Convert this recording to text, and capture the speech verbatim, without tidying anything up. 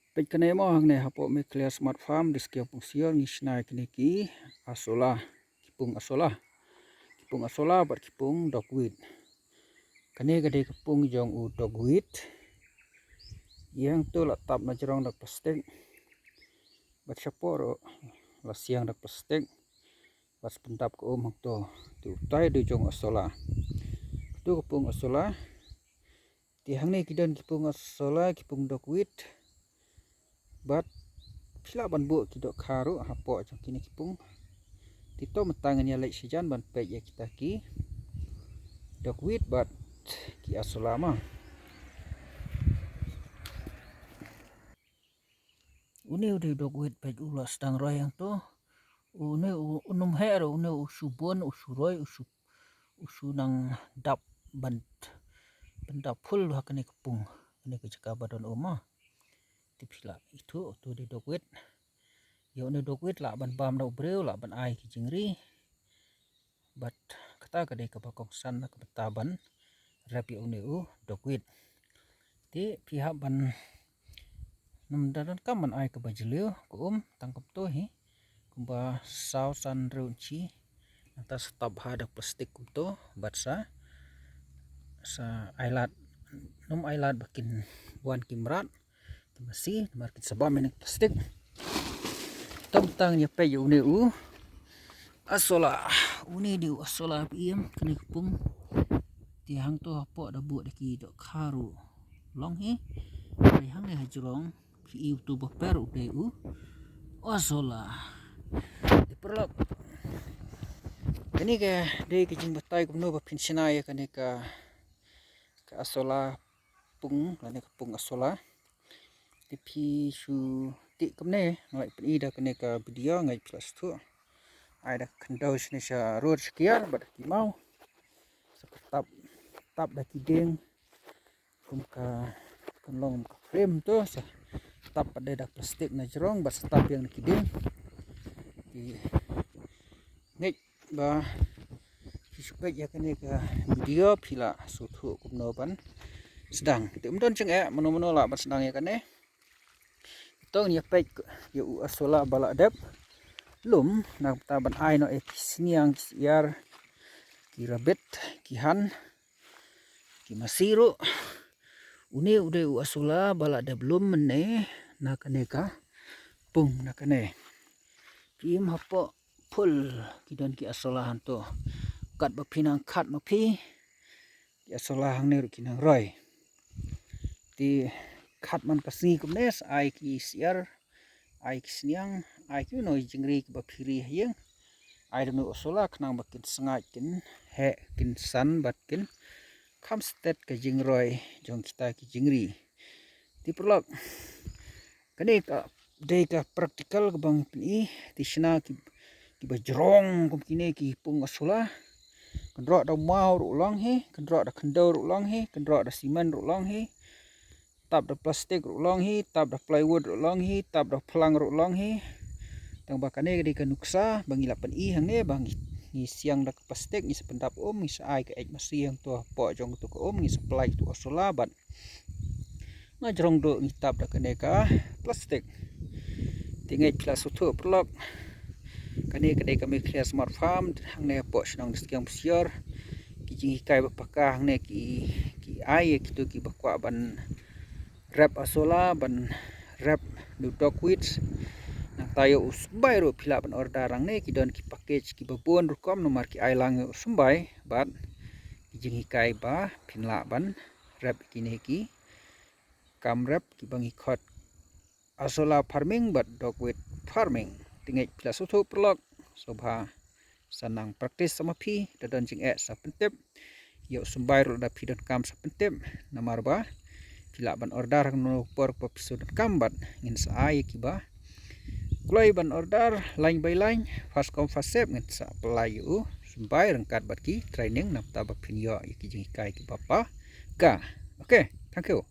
Peit kane mo, hangne hapoh Meghalaya Smart Farm, District Pungsior, ngi shna ïa kine ki asola, ki pung asola. Ki pung asola bad ki pung dogweed. Kane ka dei ka pung jong u dogweed. Ïa hangto la tap na jrong da plastik. Bad shapoh ruh la siang da plastik. Bad sa pyndap ka um hangto. Te utai dei jong asola. Kato ka pung asola. Te hangne ki don ki pung asola, ki pung dogweed. Bad phi lah ban buh ki dohkha ruh hapoh jong kine ki pung. Te to mynta ngin ïa leit shajan ban peit ïa kita ki dogweed bad ki asola mo. Une u dei u dogweed, peit u la sdang roi hangto. Une u, u nym heh ruh, une u shu bun, u shu roi, u shu, u shu nang dap ban, ban dap phul ha kane ka pung, kane ka jaka ba don um mo. Te phi lah ithuh, uto u dei u dogweed. Ïa une u dogweed lah ban bam da u briew, lah ban ai ki jingri. Bad kata ka dei kaba kongsan na ka bynta ban rep ïa une u dogweed. Te phi hap ban, nym da donkam ban ai kaba jylliew ka um, tang kumto hi. Kumba saw san hynriew inchi. Nangta sa tap bha da plastik kumto bad sa, sa ailad, nym ailad ba kin wan ki mrad. Ki masi, namar kin sa bam ïa kane ka plastik. To mynta ngin ïa peit ïa une u asola. Une dei u asola, phi ïohi kane ka pung. Te hangto hapoh da buh da ki dohkha ruh long hi. Te hangne ha jrong phi ïohi uto ba per u dei u asola. Te paralok, kane ka dei ka jingbatai kumno ba phin shna ïa kane ka, ka asola pung, lane ka pung asola. Te phi shu tip kumne, nga la pyni da kane ka video, nga la pyni shuh. Ai da ka khyndew shane sha rud sha kiar bad da ki maw. Sa ka tap, tap da ki dieng. Kum ka, kan long ka frame to, sa tap pat da plastik na jrong bad sa tap ïa na ki dieng. Te ngeit ba phi shu peit ïa kane ka video phi lah sngewthuh kumno ban sdang. Te ym don jingeh, mano mano lah ban sdang ïa kane. To ngin ïa peit ïa u asola ba la dep lum, na ka bynta ban ai noh ïa ki sniang, ki syiar, ki rabbit, ki han, ki masi ruh. Une u dei u asola ba la dep lum mynne na kane ka pung na kane. Phi ïohi hapoh phul ki don ki asola hangto. Katba phi nang khat ma phi, ki asola hangne ruh ki nang roi. Te khat man ka sngi kumne sa ai ki syiar, ai ki sniang, ai kino kino ki jingri kiba phi ri ha ïing. Ai da une u asola khnang ba kin sngaid, kin heh, kin san bad kin kham stet ka jingroi jong kita ki jingri. Te paralok, kane ka dei ka practical kaba ngi pyni, te shna ki, kiba jrong kum kine ki pung asola. Kynroh da u maw ruh long hi, kynroh da khyndew ruh long hi, kynroh da simen ruh long hi. Tap da plastik ruh long hi, tap da plywood ruh long hi, tap da phlang ruh long hi. Tang ba kane ka dei ka nuksa ba ngi la pyni hangne ba ngi, ngi siang da ka plastik, ngi sa pyndap um, ngi sa ai ka eit masi hangto hapoh jong kato ka um, ngi sa plie kato ka asola bad na jrong duh ngi tap da kane ka plastik. Te ngeit phi la sngewthuh paralok. Kane ka dei ka Meghalaya Smart Farm hangne hapoh shnong District Pungsior. Ki jinghikai ba paka hangne ki, ki ai ïa kito kiba kwah ban rep asola, ban rep da u dogweed. Nangta ïa u symbai ruh phi lah ban order hangne, ki don ki package kiba bun rukom namar ki ai lang ïa u symbai bad ki jinghikai ba phin lah ban rep kine ki kam rep kiba ngi khot asola farming bad dogweed farming. Te ngeit phi la sngewthuh paralok, sngewbha sa nang practice sa ma phi, da don jingeh sa pyntip. Ïa u symbai ruh lada phi donkam sa pyntip, namar ba phi lah ban order ha kano kano ka por ba phi shu donkam bad ngin sa ai ïa kiba kloi ban order line by line, first come first serve, ngin sa apply ïa u symbai ryngkat bad ki training na bynta ba phin ïoh ïa ki jinghikai kiba paka. Okay, thank you.